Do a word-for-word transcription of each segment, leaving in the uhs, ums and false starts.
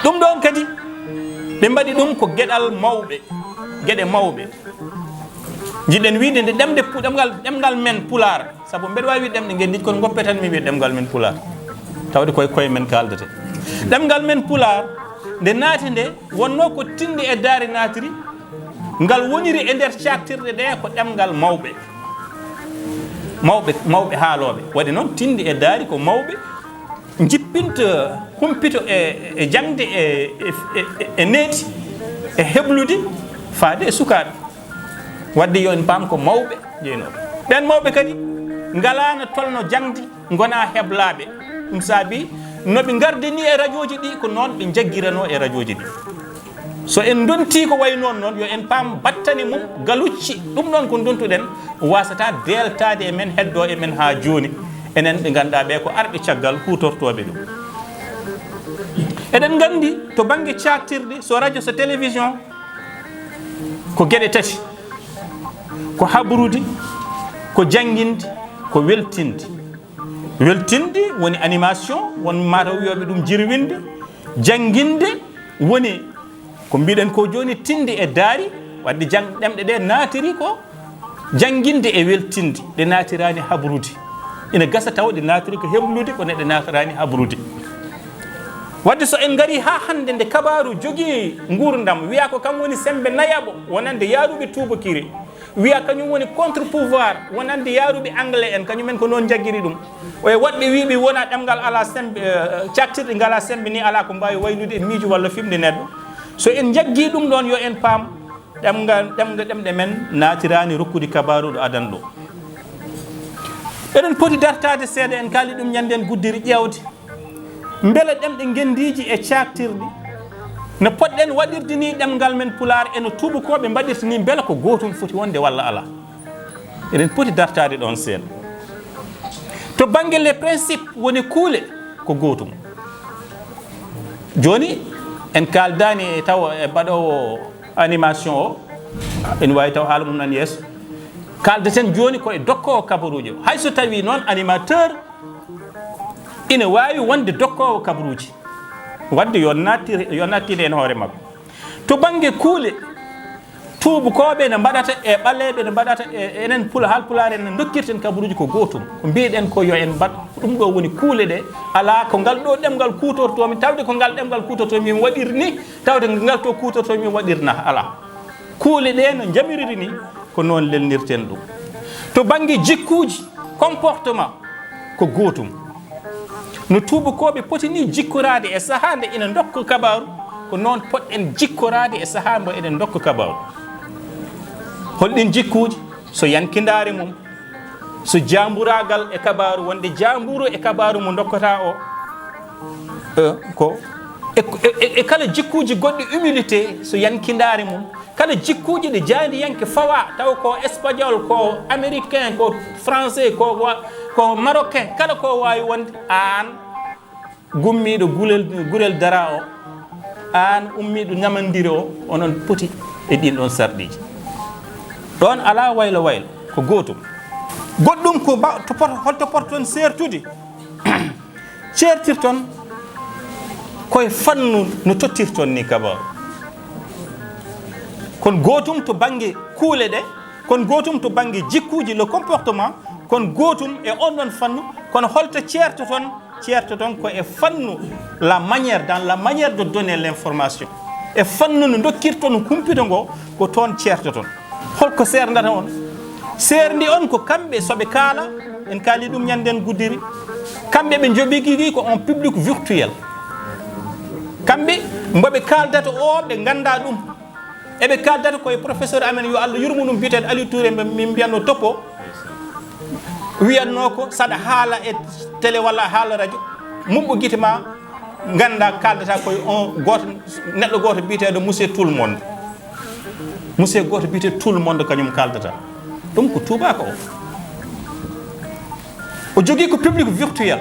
Ɗum ɗoon kadi, ɓe mbaɗi ɗum ko geɗal mawɓe, geɗe mawɓe. Njiɗen wiide nde ɗemɗe pu-, ɗemngal, ɗemngal men Pulaar, sabu mbeɗa waawi wiide ɗemɗe ngenndiije, kono ngoppe tan mi wiya ɗemngal men Pulaar, tawde koye koye men kaaldete. Ɗemngal men Pulaar, nde naati nde, wonnoo ko tinndi e daari naatiri, ngal woniri e nder caaktirɗe ɗe ko ɗemngal mawɓe. Mawɓe, mawɓe haalooɓe. Waɗi noon, tinndi e daari ko mawɓe njippinta, humpito e, e jaŋde, e, e, e, e needi, e heblude faade e sukaaɓe. Waɗde yo en paam ko mawɓe jeynooɓe. Ɓeen mawɓe kadi ngalaano tolno jaŋde, ngona heblaaɓe. Ɗum saabi no ɓe ngardini e rajooji ɗi, ko noon ɓe njaggiranoo e rajooji ɗi. So en ndontii ko wayi noon noon, yo en paam battane mum, galucci, ɗum ɗoon ko ndontuɗen, waasata deeltaade e men, heddoo e men haa jooni. Enen ɓe ngannduɗaa ɓee ko arɓe caggal, huutortooɓe ɗum. Eɗen nganndi to bannge caaktirɗe, so radio, so télévision, ko geɗe tati. Ko habrude, ko jannginde, ko weltinde. Weltinde woni animation, won mataw wiyooɓe ɗum jirwinde. Jannginde woni ko mbiɗen ko jooni, tinndi e daari, waɗde jang-, ɗemɗe ɗe naatiri ko jannginde e weltinde, ɗe naatiraani habrude. Ina gasa taw ɗe naatiri ko heblude, kono ɗe naatiraani habrude. Waɗde so en ngarii haa hannde nde kabaaru jogii nguurndam, wiyaa ko kam woni semmbe nayaɓo wonande yaaruɓe tuubakiri, wiyaa kañum woni contre pouvoir wonande yaaruɓe anglais en, kañum en ko noon njaggiri ɗum. E woɗɓe wiiɓe wona ɗemngal alaa semmbe, eh, caaktirɗe ngalaa semmbe ni alaa ko mbaawi waylude e miijo walla fimde neɗɗo. So en njaggii ɗum ɗoon yo en paam, ɗemngal, ɗemɗe, ɗemɗe men naatiraani rokkude kabaaru ɗo adan ɗo. Eɗen poti dartaade seeɗa, en kaali ɗum ñannden guddiri, ƴeewde mbele ɗemɗe ngenndiiji e caaktirɗi no potɗen waɗirde ni ɗemngal men Pulaar e no tuubakooɓe mbaɗirta ni, mbele ko gootum foti wonde walla alaa? Eɗen poti dartaade ɗoon seeɗa. To bannge les principes woni kuule ko gootum. Jooni en kaaldaani e taw e baɗoowo animation o, ene waawi taw haala mum nan yeeso. Kaaldeten jooni ko e dokkoowo kabaruuji o. Hay so tawii noon animateur ina waawi wonde dokkoowo kabaruuji. Waɗde yo nattir, yo nattir heen hoore makko. To bannge kuule, tuubakooɓe ne mbaɗata e ɓaleeɓe ne mbaɗata e enen pula, haalpulaar en no ndokkirten kabaruuji ko gootum. Ko mbiɗen ko yo en mbaɗ, ko ɗum ɗo woni kuule ɗe. Alaa ko ngal ɗo ɗemngal kuutortoomi, tawde ko ngal ɗemngal kuutortoomi mi waɗir ni, tawde ngal to kuutortoomi mi waɗir na, alaa. Kuule ɗe no njamiriri ni, ko noon lelnirten ɗum. To bannge jikkuuji, comportement, ko gootum. No tuubakooɓe poti ni jikkoraade e sahaa nde ina ndokka kabaaru, ko noon potɗen jikkoraade e sahaa mbo eɗen ndokka kabaaru. Holɗin jikkuuji? So yankindaare mum, so jaamburaagal e kabaaru, wonde jaambuuru e kabaaru mo ndokkata o, eh, ko e, e, e, e kala jikkuuji goɗɗi, humilité, so yankindaare mum, kala jikkuuji ɗi jaayndiyanke fawa, taw ko espagnol, ko américain, ko français, ko wa-, ko marocain, kala ko waawi wonde, aan gummiiɗo gulel, gurel dara o, aan ummiiɗo ñamandiri o, onon poti e ɗiin ɗoon sarɗiiji. Ɗoon alaa waylo waylo, ko gootum. Goɗɗum ko ba-, to pot-, holto pototon seertude? Ceertirton koye fannu no tottirton ni kabaaru. Kon gootum to bannge kuule ɗe, kon gootum to bannge jikkuuji, le comportement, kon gootum e on ɗon fannu, kono holto ceertoton? Ceertoton ko e fannu, la manière, dans la manière de donner l'information. E fannu no ndokkirton humpito ngo, ko toon ceertoton. Holko seerndata on? Seerndi on ko kamɓe, so ɓe kaala, en kaali ɗum ñannden guddiri, kamɓe ɓe njogii ko un public virtuel. Kamɓe, mbo ɓe kaaldata o, ɓe nganndaa ɗum. Eɓe kaaldata koye professeur amen, yo Allah yurmo ɗum, biyeteeɗo Aliou Touré, mbe-, min mbiyatno Topo, wiyatno ko, saɗa haala e télé walla a haala radio, muɓɓo gite ma, ngannda kaaldata koye on gooto, neɗɗo gooto biyeteeɗo Monsieur Tout le Monde. Monsieur gooto biyeteeɗo Tout le Monde, kañum kaaldata. Ɗum ko tuubaako o. O jogii ko public virtuel.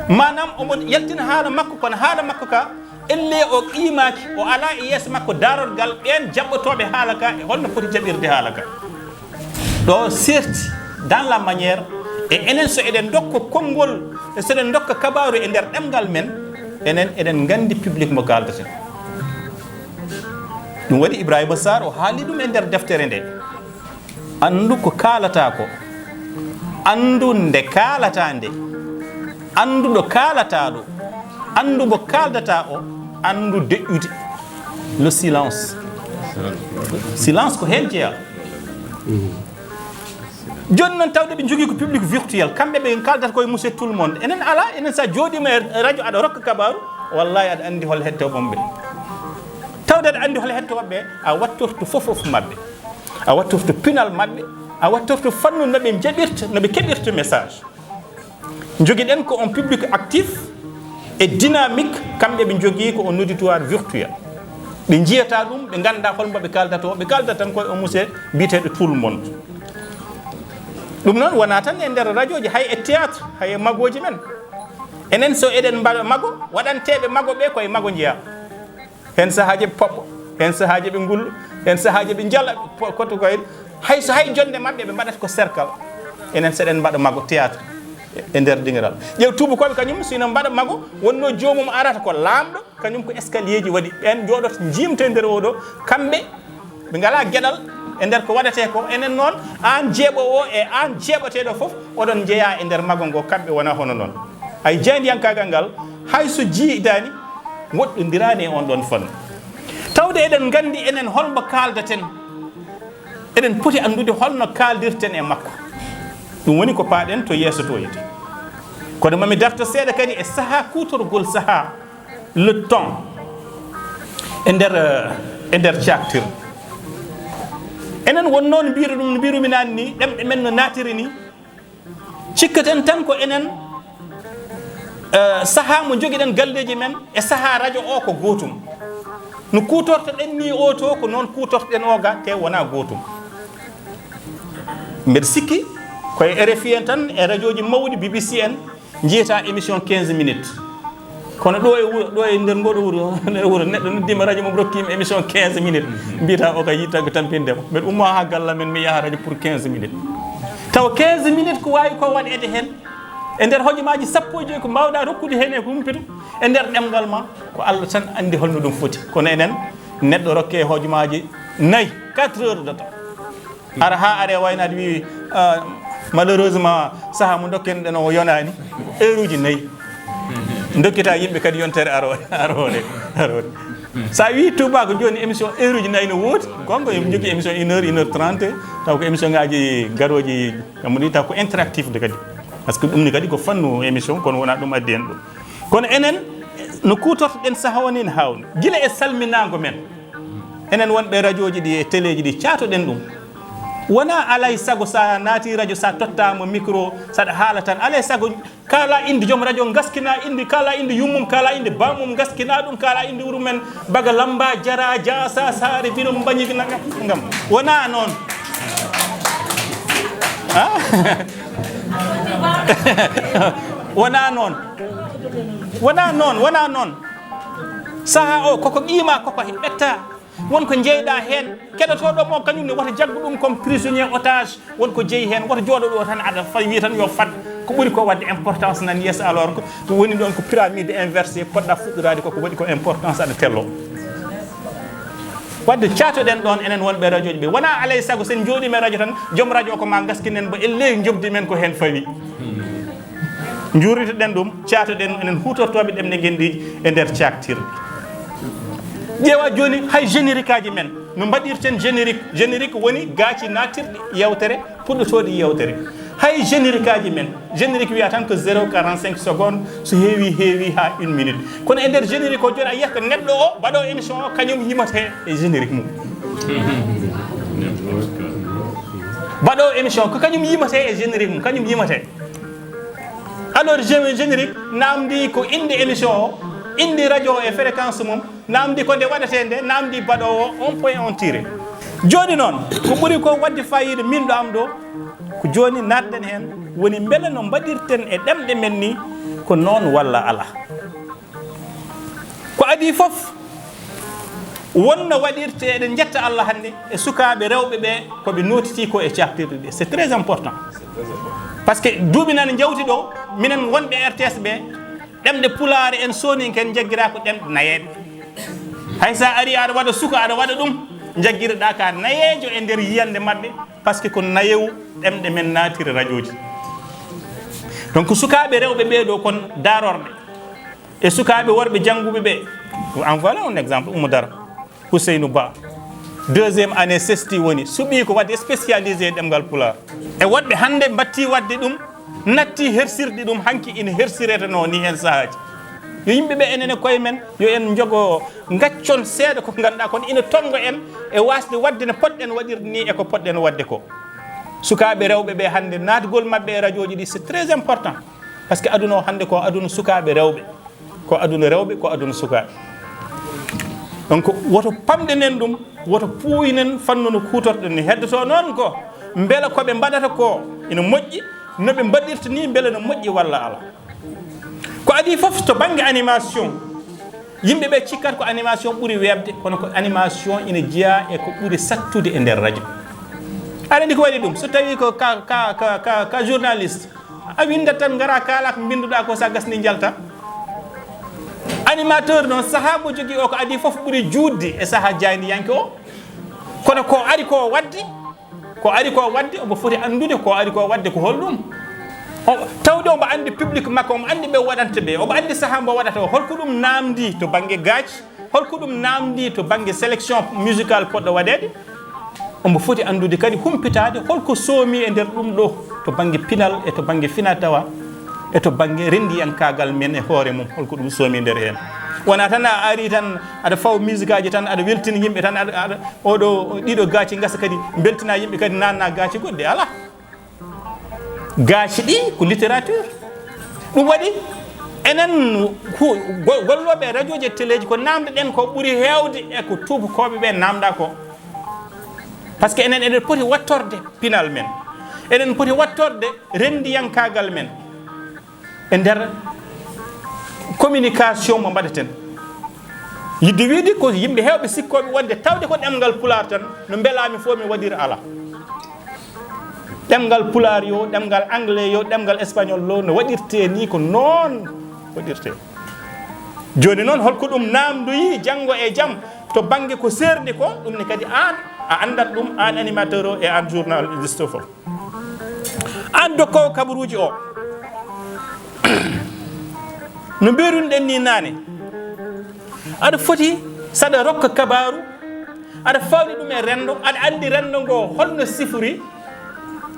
Maanaam, omo yaltina haala makko, kono haala makko ka, Ellee o qiimaaki, o alaa e yeeso makko daarorgal ɓeen jaɓɓotooɓe haala ka e holno foti jaɓirde haala ka. Ɗo serti dans la manière, e enen so eɗen ndokka konngol, e so eɗen ndokka kabaaru e nder ɗemngal men, enen eɗen nganndi public mo kaaldaten. Ɗum waɗi Ibrahima Sarr o haali ɗum e nder deftere nde. Anndu ko kaalataa ko. Anndu nde kaalataa nde. Anndu ɗo kaalataa ɗo. Anndu mo kaaldataa o. Anndu deƴƴude. Le silence. Silence ko heen jeyaa. Jooni noon, tawde ɓe njogii ko public virtuel, kamɓe ɓe kaaldata koye monsieur tout le monde. Enen alaa, enen so a jooɗiima e radio aɗa rokka kabaaru, wallahi aɗa anndi hol hettooɓe ɓe. Tawde aɗa anndi hol hettooɓe ɓe, a wattorto fof fof maɓɓe. A wattorto pinal maɓɓe, a wattorto fannu no ɓe njaɓirta, no ɓe keɓirta message. Njogiɗen ko on public actif et dynamique, kamɓe ɓe njogii ko on auditoire virtuel. Ɓe njiyata ɗum, ɓe ngannda hol mbo ɓe kaaldata o, ɓe kaaldata tan koye on monsieur biyeteeɗo tout le monde. Ɗum noon wonaa tan e nder radio ji, hay e théâtre, hay e magooji men. Enen so eɗen mbaɗa mago, waɗanteeɓe mago ɓe koye mago njeyaa. Heen sahaaji ɓe poɓɓo, heen sahaaji ɓe ngullo, heen sahaaji ɓe njala po-, koto koye. Hay so hay jonnde maɓɓe ɓe mbaɗata ko serkal. Enen so eɗen mbaɗa mago théâtre e nder dingiral. Ƴeew tuubakooɓe kañum so ina mbaɗa mago, wonno joomum arata ko laamɗo, kañum ko escalier ji waɗi. Ɓeen njooɗoto njiimta e nder oɗo, kamɓe ɓe ngalaa geɗal e nder ko waɗetee ko. Enen noon, aan jeeɓoowo e aan jeeɓateeɗo fof, oɗon njeyaa e nder mago ngo, kamɓe wonaa hono noon. Ay, jaayndiyankaagal ngal, hay so jiidaani, woɗɗondiraani e on ɗon fannu. Tawde eɗen nganndi enen hol mbo kaaldaten, eɗen poti anndude hol no kaaldirten e makko. Ɗum woni ko paaɗen to yeeso to yete. Kono mami darta seeɗa kadi e sahaa, kuutorgol sahaa, le temps, e nder, eh, e nder caaktirɗe. Enen won noon mbiru ɗum, no mbirumi naane ni, ɗemɗe men no naatiri ni. Cikkaten tan ko enen, eh, sahaa mo njogiɗen galleeji men e sahaa radio o ko gootum. No kuutortoɗen ni o to, ko noon kuutortoɗen o ga, te wonaa gootum. Mbeɗa sikki ko e R F I en tan, e radiooji mawɗi, B B C en, njiyata émission quinze minutes. Kono ɗo e wuro, ɗo e nder ngoɗo wuro, nder wuro, neɗɗo noddiima radio mum, rokkiima émission quinze minutes. Mbiyata o ka yiɗta ko tampinde mo. Mbeɗa umma haa galla men, mi yaha radio pour quinze minutes. Taw quinze minutes ko waawi ko waɗeede heen? E nder hojomaaji sappo e joy ko mbaawɗa rokkude heen e ko humpitu e nder ɗemngal ma, ko Allah tan anndi holno ɗum foti. Kono enen, neɗɗo rokke hojomaaji nayi, quatre heures de temps. Ara haa are waynaade wi, ah, malheureusement, sahaa mo ndokken ɗen o yonaani, heure uji nayi. Ndokkita yimɓe kadi yontere aroore, aroore, aroore. So a wi tubaako jooni émission heure uji nayi no woodi, kon ko jogii émission une heure, une heure trente, taw ko émission ngaji garooji, kam ɗi taw ko interactif de kadi. Parce que ɗum ni kadi ko fannu émission, kono wonaa ɗum addi en ɗum. Kono enen, no kuutortoɗen sahaa o ni ne haawni. Gila e salminaango men. Enen wonɓe radiooji ɗi e teleeji ɗi, caatoɗen ɗum. Wonaa alay sago so a naati radio, so a tottaama micro, so aɗa haala tan, alay sago kaala innde joom radio, ngaskina innde, kaala innde yummum, kaala innde bammum, ngaskina ɗum, kaala innde wuro men, Baga Lamba, Jara, Jaasa, Saare, Birom, Mbañi, nangam, nangam. Wonaa noon. Ah? Wonaa noon. Wonaa noon, wonaa noon. Sahaa o, koko qiima, koko ɓetta. Won ko jeyɗa heen, keɗotooɗo mo kañum ne, wota jaggu ɗum comme prisonnier, otage, won ko jeyi heen, wota jooɗo ɗo tan, aɗa fa-, wiya tan yo fad. Ko ɓuri ko waɗde importance nan yeeso, alors que woni ɗon ko pyramide inversée, poɗɗa fuɗɗoraade ko, ko waɗi ko importance aɗa tello. Wadde caatoɗen ɗon enen wonɓe radiooji ɓe. Wonaa alay sago sen njooɗiima e radio tan, joom radio ko ma ngaskinen mbo, elle njoɓdi men ko heen fawi. Njuurritoɗen ɗum, caatoɗen enen huutortooɓe ɗemɗe ngendiiji e nder caaktirɗe. Ƴeewa jooni hay générique aji men, no mbaɗirten générique. Générique woni gaaci naattirɗi yewtere, puɗɗotooɗi yewtere. Hay générique aji men, générique wiya tan ko zéro quarante-cinq secondes, so heewi, heewi haa une minute. Kono e nder générique o jooni a yiyat ko neɗɗo o, mbaɗo émission o, kañum yimate e générique mum. Mbaɗo émission ko kañum yimate e générique mum, kañum yimate. Alors, gé-, générique namdi ko innde émission o, innde radio o e fréquence mum, namdi ko nde waɗetee nde, namdi baɗoowo on point on tiré. Jooni noon, ko ɓuri ko waɗde faayiida min ɗo am ɗo, ko jooni naatɗen heen, woni mbele no mbaɗirten e ɗemɗe men ni, ko noon walla alaa? Ko adii fof, wonno waɗirte, eɗen njetta Allah hannde e sukaaɓe rewɓe ɓe, ko ɓe nootitii ko e caftirɗe ɗe. C'est très important. Parce que duuɓi nana njawti ɗo, minen wonɓe R T S ɓe, ɗemɗe pulaar en sooninke en njaggiraa ko ɗemɗe nayeeɓe. Hay so a arii aɗa waɗa suka, aɗa waɗa ɗum, njaggireɗaa ka nayeejo e nder yiyannde maɓɓe, parce que ko nayewu ɗemɗe men naatiri rajooji. Donc sukaaɓe rewɓe ɓee ɗo kon daarorɓe. E sukaaɓe worɓe jannguɓe ɓe, en voilà un exemple, Oumou Dara, Ousseynou Ba, deuxième année CESTI woni, suɓii ko waɗde spécialisé e ɗemngal pulaar. E woɗɓe hannde mbattii waɗde ɗum, nattii hersirde ɗum, hanki ina hersireteno ni heen sahaaji. Yo yimɓe ɓe, enen e koye men, yo en njogo, ngaccon seeɗa ko ngannduɗaa kon ina tonnga en e waasde waɗde no potɗen waɗirde ni e ko potɗen waɗde ko. Sukaaɓe rewɓe ɓe hannde, naatgol maɓɓe e rajooji ɗi, c'est très important. Parce que aduna o hannde ko aduna sukaaɓe rewɓe, ko aduna rewɓe, ko aduna sukaaɓe. Donc woto pamɗenen ɗum, woto puuynen fannu no kuutorɗen ni. Heddoto noon ko mbela ko ɓe mbaɗata ko ina moƴƴi, no ɓe mbaɗirta ni mbela no moƴƴi walla alaa. Ko adii fof to bannge animation, yimɓe ɓe cikkat ko animation ɓuri weeɓde, kono ko animation ina jeyaa e ko ɓuri sattude e nder radio. Aɗa anndi ko waɗi ɗum? So tawii ko ka, ka, ka, ka, ka journaliste, a winndat tan, ngara kaalaa ko mbinnduɗaa ko, so a gasni njalta. Animateur noon, sahaa mo jogii o, ko adii fof ɓuri juutde e sahaa jaayndiyanke o. Kono ko ari ko waɗde, ko ari ko waɗde, omo foti anndude ko ari ko waɗde ko holɗum. O, tawde omo anndi public makko, omo anndi ɓe waɗanta ɓe, omo anndi sahaa mbo waɗata o, holko ɗum naamndi to bannge gaaci, holko ɗum naamndi to bannge sélection musicale poɗɗo waɗeede. Omo foti anndude kadi, humpitaade holko soomi e nder ɗum ɗo, to bannge pinal e to bannge finaa-tawaa e to bannge renndiyankaagal men e hoore mum, holko ɗum soomi e nder heen. Wonaa tan a arii tan aɗa fawa misikaaji tan, aɗa weltina yimɓe tan, aɗa, aɗa, oɗo, ɗiɗo gaaci ngasa kadi mbeltinaa yimɓe kadi naatnaa gaaci goɗɗi, alaa. Gaaci ɗi ko littérature. Ɗum waɗi enen hu-, go-, gollooɓe e rajooji e teleeji, ko naamndoɗen ko ɓuri heewde e ko tuubakooɓe ɓe naamndaa ko. Parce que enen eɗen poti waɗtorde pinal men. Eɗen poti waɗtorde renndiyankaagal men e nder communication mo mbaɗeten. Yiɗde wiide ko yimɓe heewɓe sikkooɓe wonde tawde ko ɗemngal pulaar tan, no mbelaami fof mi waɗira, alaa. Ɗemngal pulaar yo, ɗemngal anglais yo, ɗemngal espagnol lo, no waɗirtee ni, ko noon waɗirtee. Jooni noon, holko ɗum naamndoyi janngo e jam to bannge ko seerndi ko, ɗum ne kadi aan a anndat ɗum, aan animateur o e aan journaliste o fof. Aan dokkoowo kabaruuji o, no mbiirunoɗen ni naane, aɗa foti, saɗa rokka kabaaru, aɗa fawri ɗum e renndo, aɗa anndi renndo ngo holno sifori,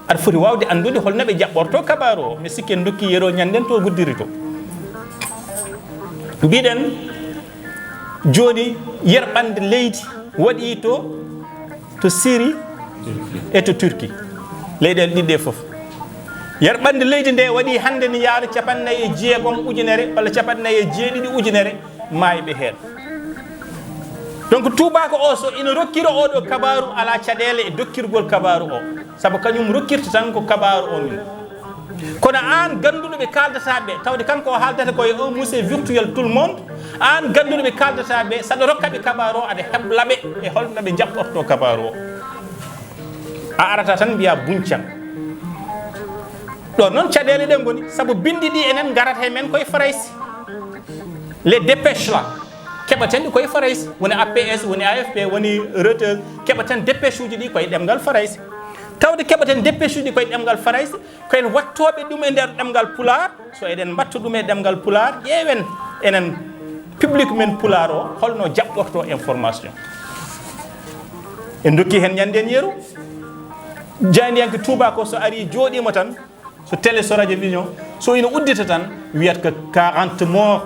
aɗa foti waawde anndude holno ɓe jaɓɓorto kabaaru o. Mi sikki en dokki yero ñannden to guddiri to. Mbiɗen jooni yerɓande leydi waɗi to, to Syrie e to Turquie. Leyɗeele ɗiɗi ɗe fof. Yerɓande leydi nde waɗi hannde ni yaara capanɗe nayi e jeegom ujunere walla capanɗe nayi e jeeɗiɗi ujunere maayɓe heen. Donc tuubaako o so ina rokkira oɗo kabaaru, alaa caɗeele e dokkirgol kabaaru o. Sabu kañum rokkirta tan ko kabaaru o min. Kono aan gannduɗo ɓe kaaldataa ɓe, tawde kanko o haaldata ko e un monsieur virtuel tout le monde, aan gannduɗo ɓe kaaldataa ɓe, saɗa rokka ɓe kabaaru o, aɗa hebla ɓe e holno ɓe jaɓɓorto kabaaru o. A arata tan mbiya buncan. Ɗon noon caɗeele ɗe ngoni, sabu binndi ɗi enen ngarata e men koye Farayse. Les dépêches la, keɓaten ɗi koye Farayse, woni A P S, woni A F P, woni Reuters, keɓaten dépêche uji ɗi koye ɗemngal Farayse. Tawde keɓaten dépêche uji ɗi koye ɗemngal Farayse, ko en waɗtooɓe ɗum e nder ɗemngal pulaar. So eɗen mbaɗta ɗum e ɗemngal pulaar, ƴeewen enen public men pulaar o, holno jaɓɓorto information. En dokki heen ñannden yeru, jaayndiyanke tuubaako so arii jooɗiima tan, so télé, so radio, vision, so ina uddita tan, wiyata ko quarante morts,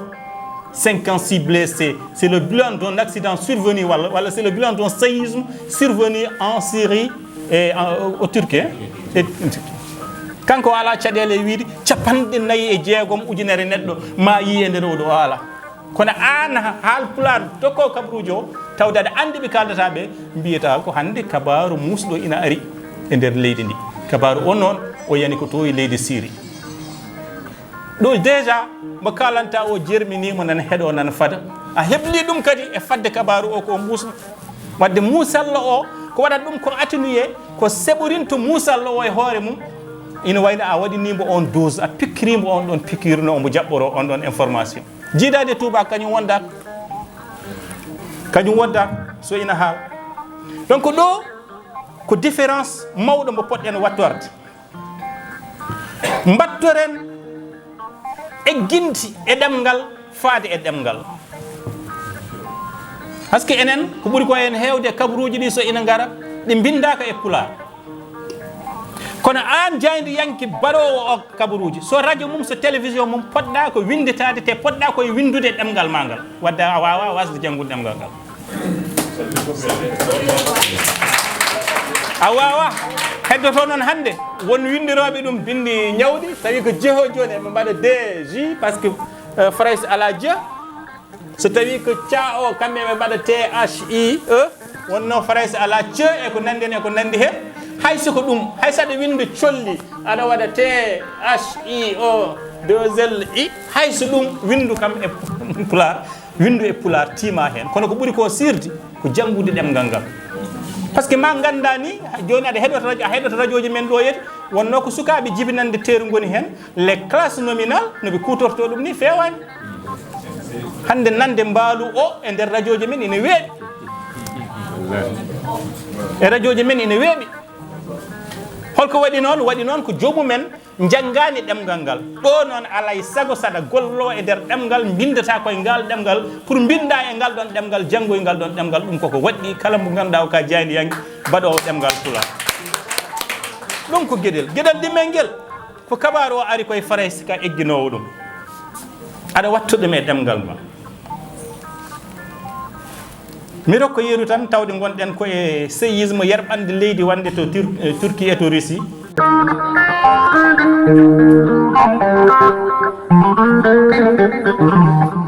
cinquante-six blessés. C'est le bilan d'un accident survenu, walla, walla c'est le bilan d'un séisme survenu en Syrie et en, au Turquie, hein. Et, kanko o alaa caɗeele e wiide capanɗe nayi e jeegom ujunere neɗɗo maayii e nder oɗo, o alaa. Kono aan, haal pulaar, dokkoowo kabaruuji o, tawde aɗa anndi ɓe kaaldataa ɓe, mbiyata ko hannde kabaaru muusɗo ina ari e nder leydi ndi. Kabaaru o noon, o yani ko to e leydi Syrie. Ɗo déjà mo kalanta o jermini mo nana heɗo nana fada. A hebli ɗum kadi e fadde kabaru o ko o musno. Wadde musallo o ko waɗat ɗum ko atenuye, ko seɓorinto musallo o e hoore mum. Ina wayno a waɗinimo on dose, a pikkirimo on ɗon piqûre no omo jaɓɓoro on ɗon information. Jiidaade Touba kañum wonda, kañum wonda so ina haal. Donc ɗo ko différence mawɗo mo poɗɗen wattorde. Mbattoren eggindi e ɗemngal faade e ɗemngal. Parce que enen ko ɓuri ko en heewde kabaruuji ɗi so ina ngara ɗi mbindaaka e pulaar. Kono aan jaayndiyanke baɗoowo o kabaruuji, so radio mum, so télévision mum, poɗɗa ko winnditaade, te poɗɗa koye winndude ɗemngal ma ngal. Wadde a waawaa wasde janngude ɗemngal ngal. A waawaa. Heddoto noon hannde won winndirooɓe ɗum binndi ñawɗi, tawi ko jeho jooni eɓe mbaɗa D J, parce que, euh, Farayse alaa je. So tawi ko ca o, kamɓe ɓe mbaɗa T H I E, wonno Farayse alaa ce e ko nanndi heen, e ko nanndi heen. Hay so ko ɗum, hay so aɗa winnda colli, aɗa waɗa T H I O deux L I, hay so ɗum, winndu kam e pulaar, winndu e pulaar, tiima heen. Kono ko ɓuri ko sirde, ko janngude ɗemngal ngal. Parce que ma ngannda ni, jooni aɗa heɗoto radio, a heɗoto radiooji men ɗo yeeso, wonno ko sukaaɓe jibinande teeru ngoni heen, les classes nominales, no ɓe kuutorto ɗum ni feewaani. Hannde nande mbaalu o e nder radiooji men ina weeɓi. E radiooji men ina weeɓi. Holko waɗi noon? Waɗi noon ko joomum en njanngaani ɗemngal ngal. Ɗo noon alaa e sago saɗa gollo e nder ɗemngal, mbinndataa koye ngal ɗemngal, pour mbinnda e ngal ɗon ɗemngal, janngoy ngal ɗon ɗemngal, ɗum koko waɗɗi kala mo ngannduɗaa o ka jaayndiyanke baɗoowo ɗemngal pulaar. Ɗum ko geɗel. Geɗel ɗimmel ngel, ko kabaaru o ari koye Farayse ka egginoowo ɗum. Aɗa watta ɗum e ɗemngal ma. Mi rokka yeru tan, tawde ngonɗen ko e séisme yerɓande leydi wonde to Tur-, eh, Turquie e to Russie.